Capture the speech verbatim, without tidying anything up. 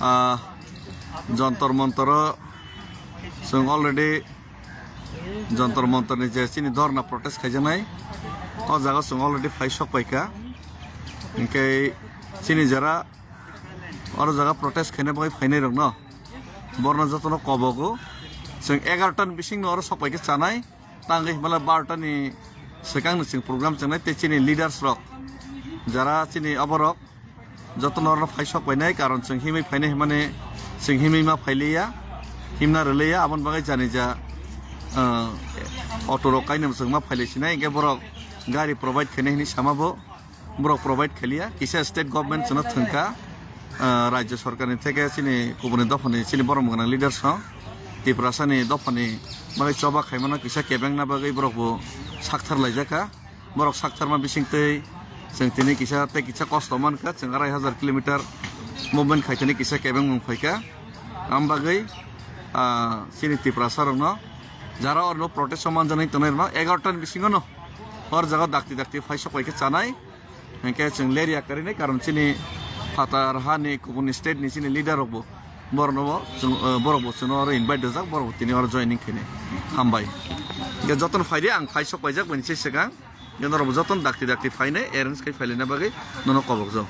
Ah, Jontor Montoro chwng already Jontor Montor ni je chini dhorna protest khaijaknai, o jaga chwng already phai sok paikha. Hinkhe chini jara oro jaga protest khaina bagwi phainai rokno borno jotono kobogo. Chwng egaroh ta ni bisingno oro sok paikha chanai. Tangwi himala barota ni swkang ni chwng program chwngnai tei chini leaders rok jara chini oborok jotono oro phai sok painai, karon chwng himwi phainai himani chwng himwi ma phailiya, himna rwliya, aboni bagwi jani ja, ah, auto rok kainwi chwng ma phailai sinai, hinkhe borok gari provide khainai hinwi sama bo. Borok provide khaliya, kisa state government chwngno thwngkha, ah, rajya sorkarni theke chini kubuni dophani chini borom gwnang leaders no Tiprasani dophani bagwi choba khaimano kisa kebengna bagwi borok bo sakthar laijakha. Borok saktharma bisingtwi chwng tini kisa tei kisa kosto mankha, chwng arai hajar kilometer movement khaitini kisa kebengmung phaikha. Am bagwi, ah, chini Tiprasa rokno jara orno protest o manjaknai tongnai rokno egaroh ta ni bisingo no hor jaga dakti dakti phai sok paikha chanai. Hinkhe chwng ler ya karinai, karon chini phatar hani kubuni state ni chini leader rokbo borokno bo chwng, eh, borokbo chwngno oro invite rijak, borokbo tini oro joining khainai. Hambai. Hinkhe jotono phaidi, ang phai sok paijak bini se swkang. Hinkhe norokbo jotono dakti dakti phainai, arrange khai phailaina bagwi nono kobokjak.